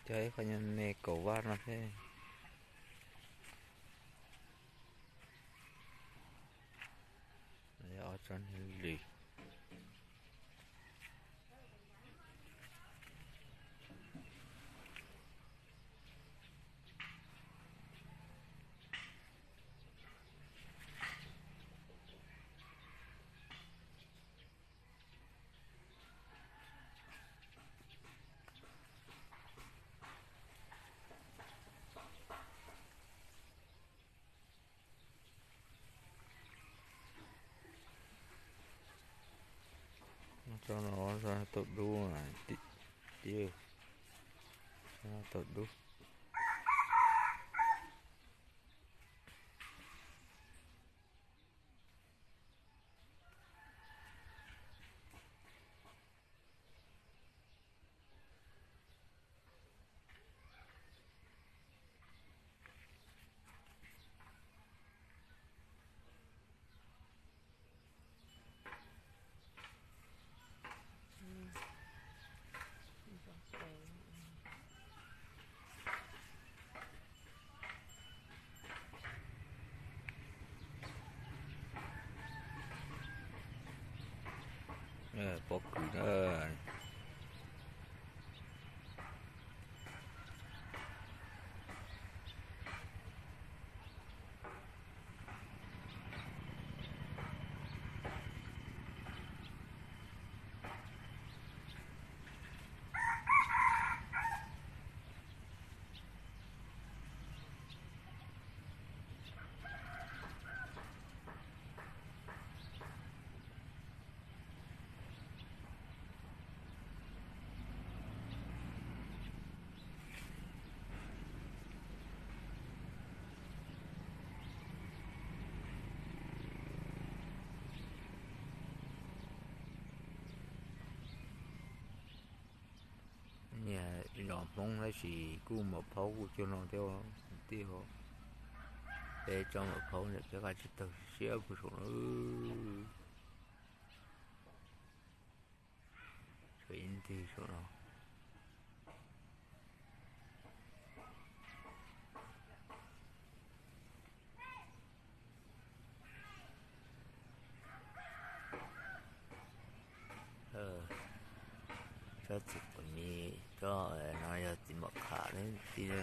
Cog ib qho nyuag me kaum vaj no thiab. Ob tsob niag lws. Tsob no tau dub, tib, tau dub. Pob kws na. Niag zos Hmoob tab sis kuj maum phaub kuj cuag no thiab tij. Peb tsob maum phaub ntawm peb qab tsib taug siab puag saum no. Tshuav ib ntwg saum no. Tsob txiv quav mis, tsob no yog txiv mom kham ne tij.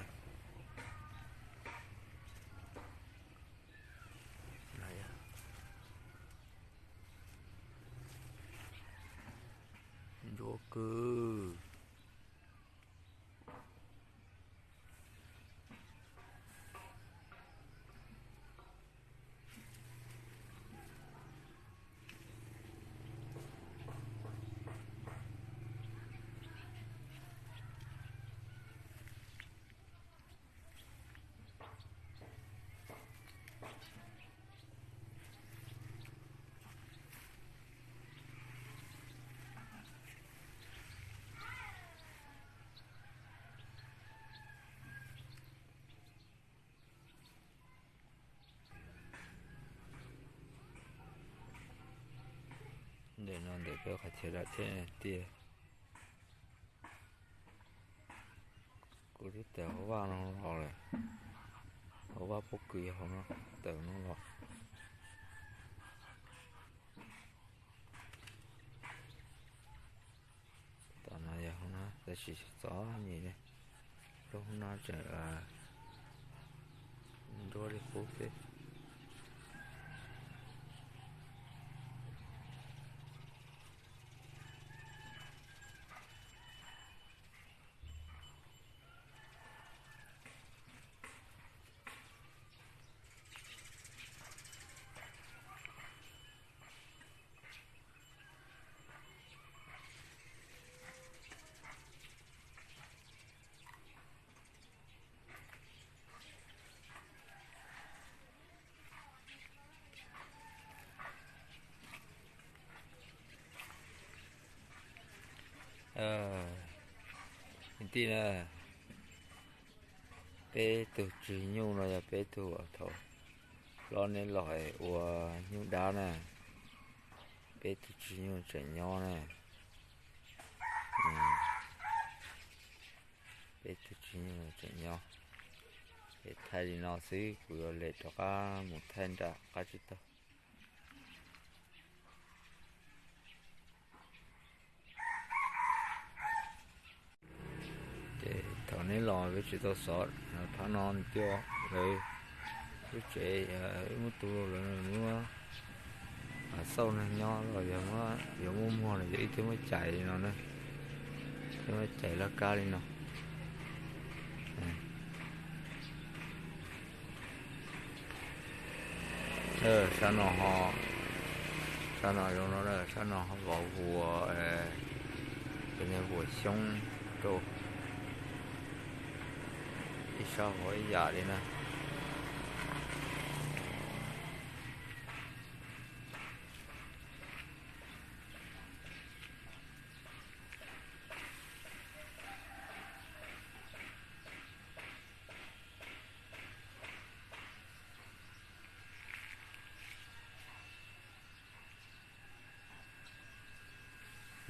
Ntsuab kawg. Ntawm no ntawm peb qhov chaw dam thiab tiag. Kuv twb tawm hauv vaj no los lawm. Hauv vaj pob kws hauv no, tawm no los. Tom no yog hauv no tab sis txom nyem li. Lub hauv no tseem nruab li qub xwb. Kwv tij na, peb tug tswv nyuj no yog peb tug thaum hlob neb los ua nyuj dab na. Peb tug tswv nyuj tseem nyob na. Peb tug Tseem nyob, es thaij li no xwb, kuv yuav lem rov qab mus thaij nram qab tsib taug. Ces thaum neb los peb tsis tau xov, phab no nws thiaj lawv lub tsev, wb muab tu lawv muab xauj neeg nyob los yog yuav muaj muag los yog ib thiaj muab cais li no na, thiaj muab cais laj kab li no. Sab no ho, sab no zoo no, sab no ho vov vuas, cov niag vuas xyoob rau, ib sab vov ib yam li na.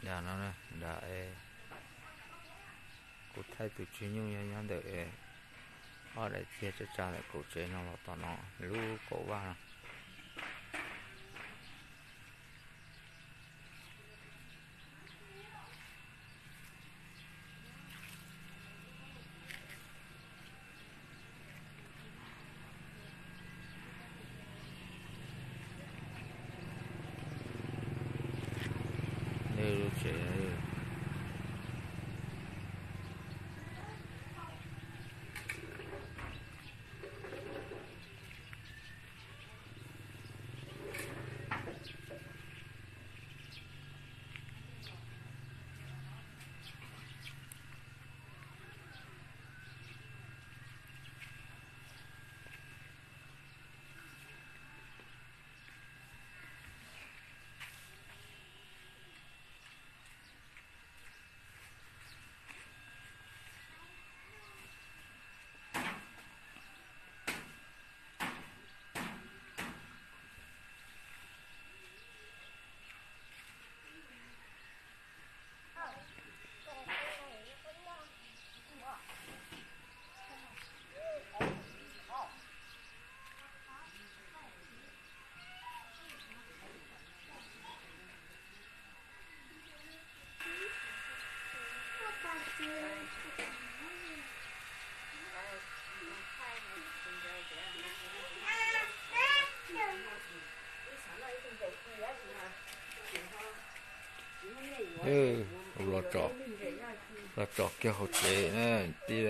Nram no, nram kuv thaij tus tswv nyuj nyob ntawm ob daim txiag tsab tsa ntawm kaum tsev no los tom no, lub kaum vaj no. Lub tsev. Los tso kiag hauv tsev na tij,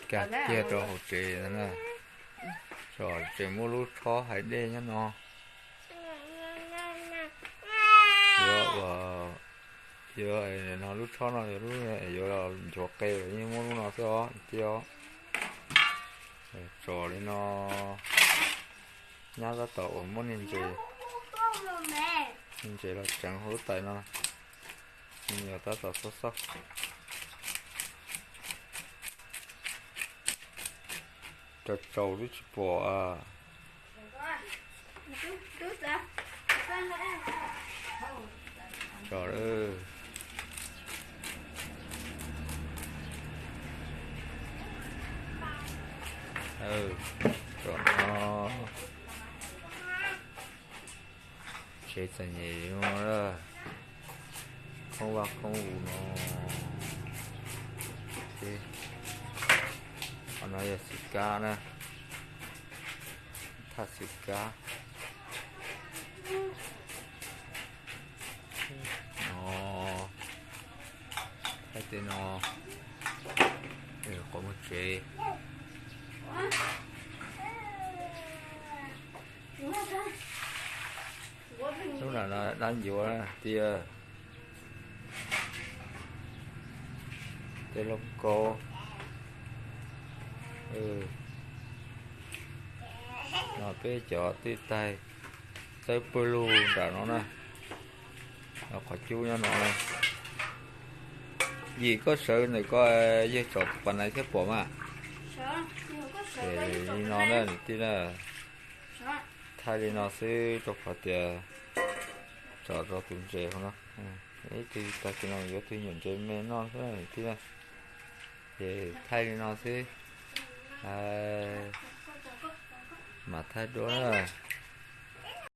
kag kiag rau hauv tsev na. Tso tseem muaj lub tshob hais dej nyob no. Yuav ua, yuav no lub tshob no yuav nchuav qe yeej muab lub no xwb os tij os. Tso li no, nyab tab tom uas muab niag ntses, niag ntses los tseev hauv lub tais no, yog tab tom xauj xauj. Tsaus tsaus twb tsis pom. Tso, tso no, tsev txom nyem no, khoob vaj khoob vus no. Qhov no yog xwm kab na, thaj xwm kab. No, thaj tej no, qhov muag tsev. Lub no dab ncuav tiag. Tej lauj kaub. No peb cov twj taig tawb pawg lug nram no na. Qhov cub nyob no. Yim, koj sawv ntawm koj yawg tsom pas naiv thiab pom mas. Li no na niam tij na. Thaij li no xwb rau qhov tias tsom rau tus ntses hauv no. Ib tug tag kis no yuav tus nyuam ntses me noj xwb niam tij na. Ces thaij li no xwb, mam thaij dua na.